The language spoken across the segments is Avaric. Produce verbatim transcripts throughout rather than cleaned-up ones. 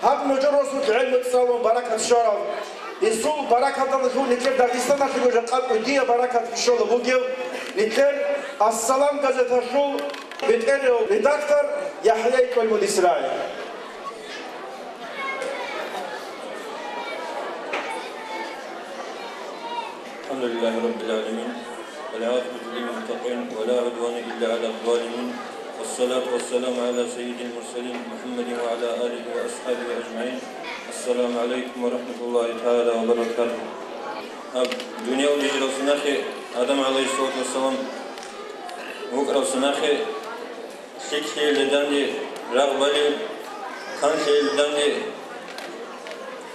Гьаб нужер росулъ гӀелму цӀалун баракат щварав. Гьесул баракаталдалъун нилъер Дагъистаналъего жакъа кӀудияб баракат щолеб бугев, нилъер «Ассалам» газеталъул бетӀерав редактор ЯхӀяй Икбалмуд Исраил. الحمد لله رب العالمين، والعاقبة للمتقين، ولا عدوان إلا على الظالمين، والصلاة والسلام على سيد المرسلين محمد وعلى آله وأصحابه أجمعين. السلام عليكم ورحمة الله تعالى وبركاته. Гьаб дуниял бижаралдаса нахъе, Адам гӀалайгьиссалату вассалам вукӀаралдаса нахъе, лъикӀлъиялда данде рагъ балел, канлъиялда данде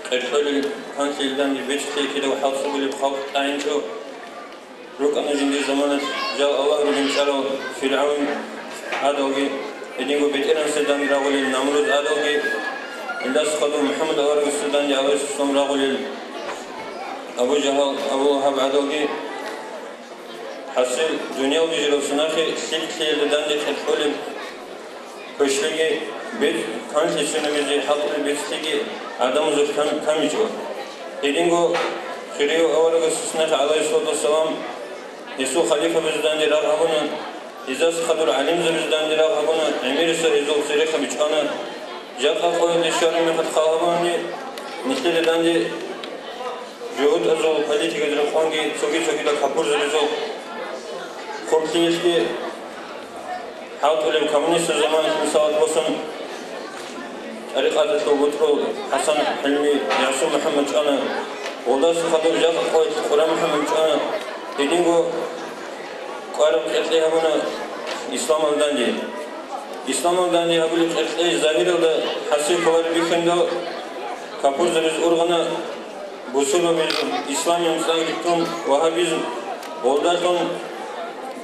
къеркьолел, канлъиялда данде бецӀлъиялда кидав хӀалцӀугулеб халкъ тӀагӀинчӀо рукӀана жиндир заманалъ жал Аллагь ругин чӀарав ФиргӀавн гӀадалги, гьединго БетӀергьанасда данде рагъулел Намруд гӀадалги, гьелдаса хадув МухӀаммад аварагасда данде гӀалайгьиссалам рагъулел Абу Жагьал, Абу Лагьаб гӀадалги. ХӀасил дуниял бижаралдаса нахъе лъикӀлъиялда данде къеркьолеб квешлъиги, бецӀ канлъи цинабизе хӀалтӀулеб бецӀлъиги гӀадамазулъ кам-, камичӀо. Гьединго хирияв аварагасда нахъе гӀалайгьиссалату вассалам гьесул халифабазда данде рагъ гьабуна, гьезда хадур гӀалимзабазда данде рагъ гьабуна, гӀемерисел гьезул церехъаб бичӀчӀана. Жакъа къоялде щвараб мехалъ хал гьабуни, нилъеда данде жугьутӀазул политикаялда рекъонги цоги-цогидал капурзабазул хъублъиялъги хӀалтӀулеб коммунистазул заманалъ, мисалалъ босун, тӀарикъаталъул бутӀрул ХӀасан ХӀилми, ЯгӀсу МухӀаммад чӀвана, гьелдаса хадур жакъа къоялъ Къура МухӀаммад чӀвана, гьединго кӀвараб къеркьей гьабуна исламалда данде. Исламалда данде гьабулеб къеркьей загьиралда хӀасил кколареб бихьидал, капурзабаз ургъана, бусурбабазул исламияб цӀарги тун, вагьабизм, гьелдалъун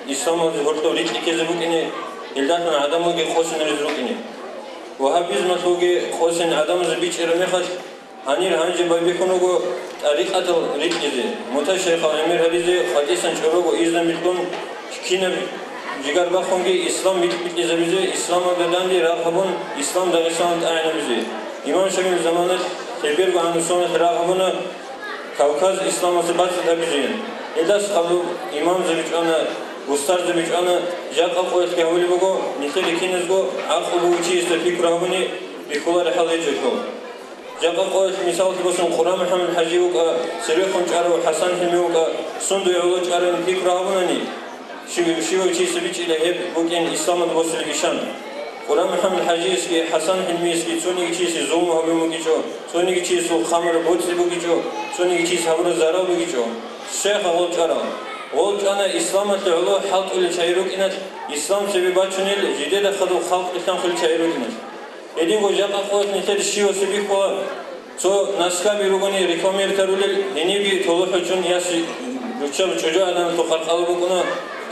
исламалде гьоркьоб рикӀкӀине ккезе букӀине, гьелдалъун гӀадамалги къосинаризе рукӀине. Вагьабизмалъулги къосин гӀадамазе бичӀчӀараб мехалъ, гьанир гьанже байбихьун вуго тӀарикъатал рикӀкӀизе, муташайихал гӀемер гьаризе, къватӀисан чӀорого изну битӀун, кинаб жигар бахъунги ислам битӀ-битӀизабизе, исламалда данде рагъ гьабун, ислам Дагъистаналда тӀагӀинабизе. Имам Шамилил заманалъ гьеб бергогӀан соналъ рагъ гьабуна Кавказ исламалъе бацӀцӀад гьабизе. Гьелдаса хадур имамзаби чӀвана, устарзаби чӀвана, жакъа къоялъги гьабулеб буго, нилъеда киназго гӀакълу бугев чиясда пикру гьабуни бихьулареб хӀал гьечӀо. Жакъа къоялъ мисалалъе босун Къура МухӀаммад ХӀажи вукӀа, церехун чӀарав ХӀасан ХӀилми вукӀа, сундуе гӀоло чӀарабин пикру гьабунани, щив-, щивав чиясе бичӀчӀила гьеб букӀин исламалде босулеб ишан. Къура МухӀаммад ХӀажиясги ХӀасан ХӀилмиясги цониги чиясе зулму гьабун бугичӀо, цониги чиясул хъамураб боцӀи бугичӀо, цониги чиясе гьабураб зарал бугичӀо. Щайха гъол чӀарал? Гъол чӀана исламалъе гӀоло хӀалтӀулел чагӀи рукӀиналъ, ислам цебе бачунел жидеда хадуб халкъ илъанхъулел чагӀи рукӀиналъ. Гьединго жакъа къоялъ нилъер щивасе бихьула, цо наскаби ругони рекламировать гьарулел, гьенибги толохӀочун яс руччаб чӀужугӀаданалъул къаркъала букӀуна,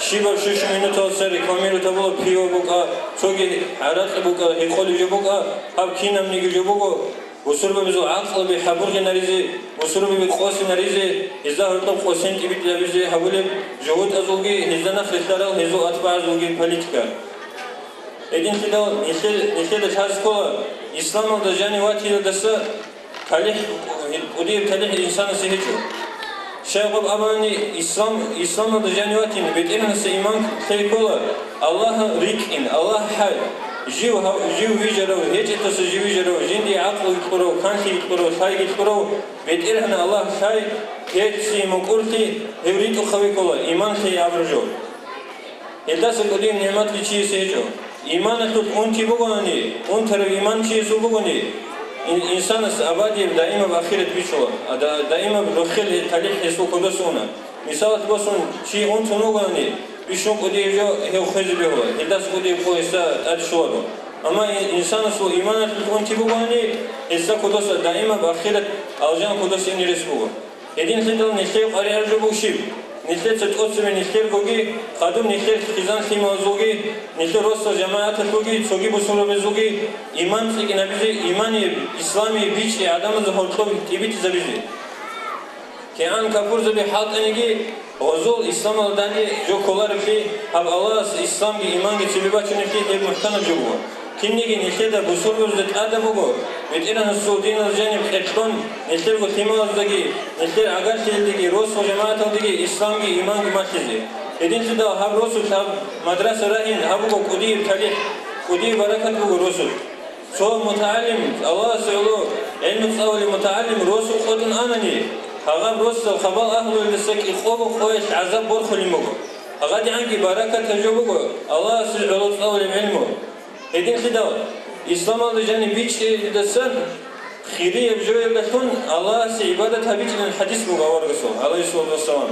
щибаб щущ минуталдаса рекламировать гьабула пиво букӀа, цоги гӀаракъи букӀа, гьекъолеб жо букӀа, гьаб кинабниги жо буго, бусурбабазул гӀакълаби хӀабургъинаризе, бусурбаби къосинаризе, гьезда гьоркьоб къосин тӀибитӀизабизе гьабулеб жугьутӀазулги, гьезда нахъ рилълъарал гьезул атбагӀазулги политика. Гьединлъидал нилъе-, нилъеда лъазе ккола, исламалда жанив ватиялдаса талихӀ, кӀудияб талихӀ инсанасе гьечӀо. Щайгъаб абани, ислам, исламалда жанив ватине, БетӀергьанасе иман лъей ккола, Аллагь рикӀкӀин, Аллагь хӀай. Жив гьав-, жив вижарав, гьечӀебтаса жив вижарав, жиндие гӀакълуги кьурав, канлъиги кьурав, лъайги кьурав, БетӀергьан Аллагь лъай, гьелъие мукӀурлъи, гьев ритӀухъаве ккола, иман лъей абураб жо. Гьелдаса кӀудияб нигӀмат чиясе гьечӀо. Иманалъулъ унти бугони, унтарав иман чиясул бугони, ин-, инсанас абадияб даимаб ахират бичӀчӀула, а да-, даимаб рохел гье-, талихӀ гьесул кодоса уна. Мисалалъ босун, чи унтун вугони, бищун кӀудияб жо гьев хвезе бегьула, гьелдаса кӀудияб къо гьесда тӀаде щоларо. Амма ин-, инсанасул иманалъулъ унти бугони, гьесда кодоса даимаб ахират алжан кодоса ине рес буго. Гьединлъидал нилъее къваригӀараб жо буго щиб? Нилъеца тӀоцебе нилъергоги, хадуб нилъер хъизан-лъималазулги, нилъер росдал жамагӀаталъулги, цоги бусурбабазулги иман цӀикӀкӀинабизе, имание, исламие бичӀчӀи гӀадамазда гьоркьоб тӀибитӀизабизе. КигӀан капурзаби хӀалтӀаниги, гъозул исламалда данде жо кколареблъи, гьаб Аллагьас исламги иманги цебе бачунеблъи гьеб мухӀканаб жо буго. Кинниги нилъеда бусурбабазда тӀадаб буго, БетӀергьанасул диналда жаниб кьеркьон, нилъерго лъималаздаги, нилъер гӀагарлъиялдаги, росу-жамагӀаталдаги исламги иманги малъизе. Гьединлъидал гьаб росулъ гьаб мадраса рагьин гьаб буго кӀудияб талихӀ, кӀудияб баракат буго росулъ. Цо мутагӀалим, Аллагьасе гӀоло гӀелму цӀалулев мутагӀалим росу къотӀун анани, гьагъаб росдал хабал агьлуялдаса кӀикъого къоялъ гӀазаб борхулеб буго. ГьагъадигӀанги баракатаб жо буго Аллагьасе гӀоло цӀалулеб гӀелму. Гьединлъидал исламалда жаниб бичӀчӀиялдасан хирияб жоялдалъун Аллагьасе гӀибадат гьабичӀилан хӀадис буго аварагасул, гӀалайгьиссалату вассалам.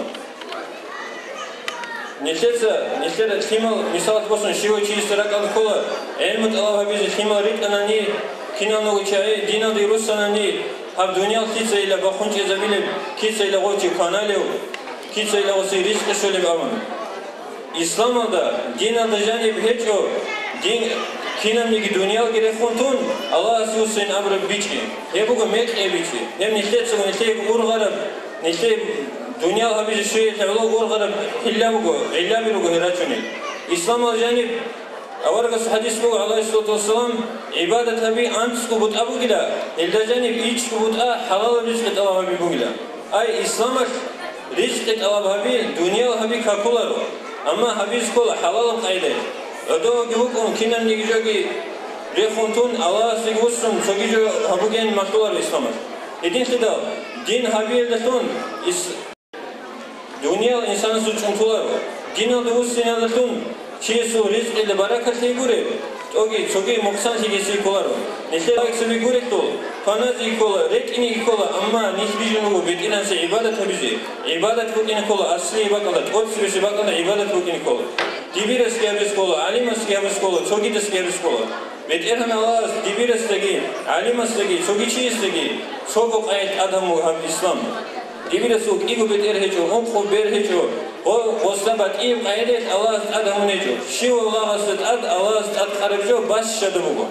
Нилъеца, нилъер лъимал мисалалъ босун, щивав чиясда ракӀалда ккола, гӀелму тӀалаб гьабизе лъимал ритӀанани, киналниго чагӀи диналде руссанани, гьаб дуниял лъицайила бахун чӀезабилеб, кицайила гъов чи кваналев, кицайила гъосие ризкъи щолеб абун. Исламалда, диналда жаниб гьечӀо, дин кинабниги дуниялги рехун тун, Аллагьасе вуссин абураб бичӀчӀи. Гьеб буго мекъи бичӀчӀи. Гьеб нилъецаго, нилъее ургъараб, нилъее дуниял гьабизе щвеялъе гӀоло ургъараб хӀилла буго, гӀиллаби руго гьел рачунел. Исламалда жаниб аварагасул хӀадис буго, гӀалайгьиссалату вассалам, гӀибадат гьаби анцӀго бутӀа бугила, гьелда жаниб ичӀго бутӀа хӀалалаб ризкъи тӀалаб гьаби бугила. Ай, исламалъ ризкъи тӀалаб гьаби, дуниял гьаби какуларо, амма гьабизе ккола хӀалалаб къайдаялъ. ГӀодовеги вукӀун, кинабниги жоги рехун тун, Аллагьасеги вуссун, цоги жо гьабугеян малъуларо исламалъ. Гьединлъидал дин гьабиялдалъун ис-, дуниял инсанасул чӀунтуларо. Диналда вуссиналдалъун чиясул ризкъида баракат лъей гуреб, тӀоги цоги мукъсанлъи гьесие кколаро. Нилъер лайиксаби гурелъул, кваназе ккола, рекӀине ккола, амма нилъ бижун буго БетӀергьанасе гӀибадат гьабизе. ГӀибадат букӀине ккола аслие бакӀалда, тӀоцебесеб бакӀалда гӀибадат букӀине ккола. Дибирасги гьабизе ккола, гӀалимасги гьабизе ккола, цогидасги гьабизе ккола. БетӀергьан Аллагьас дибирасдаги, гӀалимасдаги, цоги чиясдаги цого къайил тӀад гьабун буго гьаб ислам. Дибирасул кӀиго бетӀер гьечӀо, ункъо бер гьечӀо, гъо-, гъосда батӀияб къайдаялъ Аллагьас тӀад гьабун гьечӀо. Щивав лагъасда тӀад Аллагьас тӀад къараб жо бащада буго.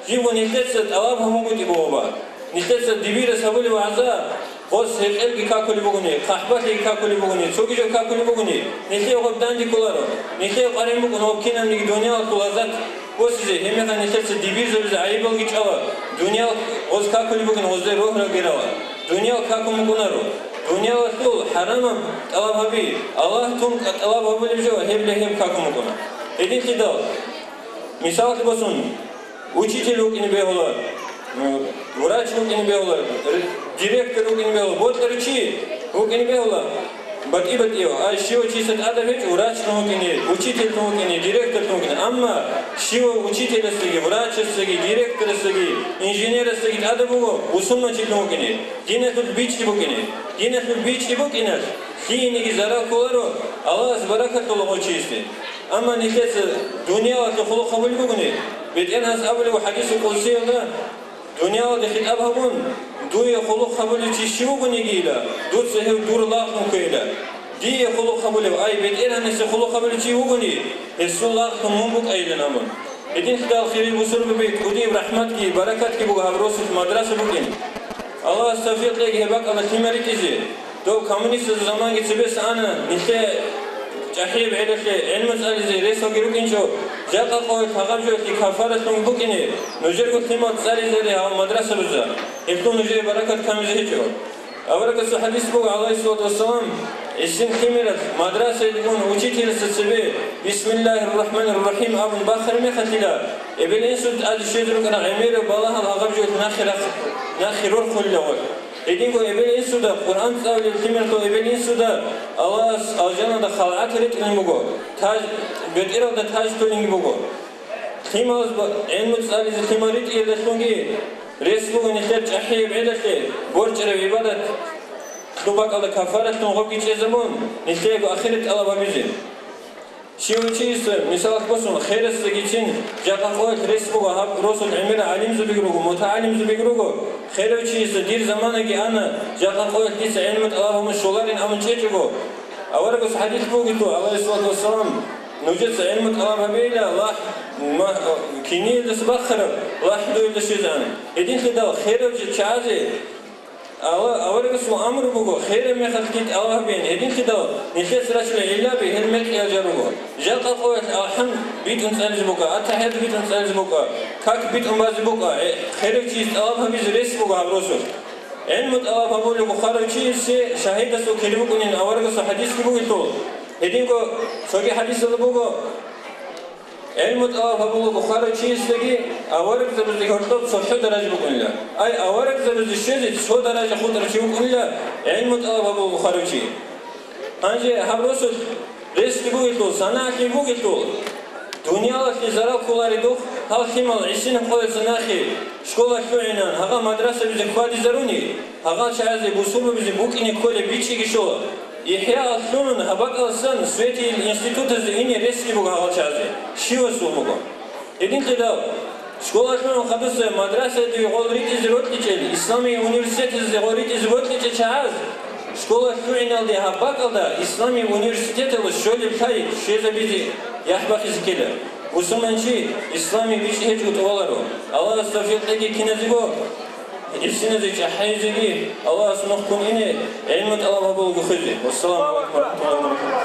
Живго нилъеца тӀалаб гьабунгутӀи бугоба. Нилъеца дибирас гьабулеб вагӀза, гъос гьекъелги какулеб бугони, хъахӀбалъиги какулеб бугони, цоги жо какулеб бугони, нилъее гъоб данде кколаро. Нилъее къварин букӀун гьоб кинабниги дуниялалъул лаззат босизе, гьебмехалъ нилъеца дибирзабизе гӀайибалги чӀвала, дуниял гъоз какулеб бугин, гъозда рогьалги рала. Дуниял какун букӀунаро. Дуниялалъул хӀарамаб тӀалаб гьаби, Аллагь тун тӀалаб гьабулеб жо, гьеб легьеб какун букӀуна. Гьединлъидал, мисалалъе босун, учитель вукӀине бегьула, м, врач вукӀине бегьула, р-, директор вукӀине бегьула, бокьарав чи вукӀине бегьула. БатӀи-батӀияв, ай, щивав чиясда тӀадаб гьечӀо врачлъун вукӀине, учительлъун вукӀине, директорлъун вукӀине. Амма щивав учителасдаги, врачасдаги, директорасдаги, инженерасдаги тӀадаб буго бусурманчилъун вукӀине, диналъул бичӀчӀи букӀине. Диналъул бичӀчӀи букӀиналъ лъиениги зарал кколаро, Аллагьас баракат кьола гъов чиясде. Амма нилъеца дуниялалъе хъулухъ гьабулеб бугони, БетӀергьанас абулеб хӀадисул къудсиялда, дуниялалде хитӀаб гьабун, дуе хъулухъ гьабулев чи щив вугонигийила, дуца гьев дур лагълъун ккейила. Дие хъулухъ гьабулев, ай, БетӀергьанасе хъулухъ гьабулев чи вугони, гьесул лагълъун мун букӀайилан абун. Гьединлъидал, хириял бусурбаби, кӀудияб рахӀматги баракатги буго гьаб росулъ мадраса букӀин. Аллагьас тавфикъ кьеги гьеб бакӀалда лъимал ритӀизе. Дов коммунистазул заманги цебеса ана, нилъее чӀахӀияб гӀелалъе гӀелму цӀализе ресалги рукӀинчӀо, жакъа къоялъ гьагъаб жоялъе кафаралъун букӀине, нужерго лъимал цӀализаре гьав мадрасабазда, гьелъул нужее баракат камизе гьечӀо. Аварагасул хӀадис буго, гӀалайгьиссалату вассалам, гӀисин лъимералъ мадрасаялдегун учителасда цебе «Бисмиллагьир рахӀманир рахӀим» абун бахараб мехалъила, эбел-инсуда тӀаде щвезе рукӀарал гӀемераб балагьал гьагъаб жоялъ нахъе рахъ-, нахъе рорхулила гъой. Гьединго эбел-инсуда, Къуръан цӀалулел лъимералъул эбел-инсуда Аллагьас алжаналда халгӀат ритӀулин буго, таж, бетӀералда таж толинги буго. Лъималаз ба-, гӀелму цӀализе лъимал ритӀиялдалъунги рес буго нилъер чӀахӀияб гӀелалъе борчӀараб гӀибадат, лъубакӀалда кафаралъун гъобги чӀезабун, нилъеего ахират тӀалаб гьабизе. Щивав чиясда, мисалалъ босун, херасдагичин жакъа къоялъ рес буго, гьаб росулъ гӀемерал гӀалимзабиги руго, мутагӀалимзабиги руго, херав чиясда дир заманаги ана, жакъа къоялъ дица гӀелму тӀалаб гьабун щоларин абун чӀечӀого. Аварагас хӀадис бугелъул, гӀалайгьиссалату вассалам, нужеца гӀелму тӀалаб гьабейила, лахӀ, ма-, киниялдаса бахъараб лахӀ дуялда щвезегӀан. Гьединлъидал херав чи-, чагӀазе Алла, аварагасул амру буго, хераб мехалъги тӀалаб гьабеян, гьединлъидал нилъеца рачӀунел гӀиллаби гьел мекъиялда руго. Жакъа къоялъ алхӀамд битӀун цӀализе букӀа, аттахӀият битӀун цӀализе букӀа, как битӀун базе букӀа, э, херав чияс тӀалаб гьабизе рес буго гьаб росулъ. ГӀилму тӀалаб гьабулев бухарав чиясе шагьидасул кири букӀунин аварагасул хӀадисги бугелъул, гьединго цоги хӀадисалда буго, ГӀилму тӀалаб гьабулаго хварав чиясдаги аварагзабазда гьоркьоб цохӀо даража букӀунила. Ай, аварагзабазда щвезе цо даража хутӀарав чи вукӀунила гӀилму тӀалаб гьабулаго хварав чи. Гьанже гьаб росулъ ресги бугелъул, санагӀалъи бугелъул, дуниялалъе зарал кколаредухъ, гьал лъимал гӀисинаб къоялъа нахъе школа лъугӀинан, гьагъа мадрасабизе хьвадизаруни, гьагъал чагӀазе бусурбабизе букӀине кколеб бичӀчӀиги щола. ИхӀяалъун гьаб бакӀалдасан светил институтазде ине ресги буго гьагъал чагӀазе, щивасул буго. Гьединлъидал, школалъун хадуса мадрасаде гъол ритӀизе рокьичӀел, исламияб университетазде гъол ритӀизе рокьичӀел чагӀаз, школа лъугӀиналде гьаб бакӀалда исламияб университеталъ щолеб лъай щвезабизе яхӀ бахъизе ккела. Мусулманчи исламияб бичӀчӀи гьечӀого тӀубаларо. Аллагьас тавфикъ кьеги киназего. Гьесиназе чӀахӀизеги Аллагьас нухкун ине, гӀилму тӀалаб гьабулаго хвезе. Вассаламу гӀалайкум ва рахматуллагьи ва баракатугьу.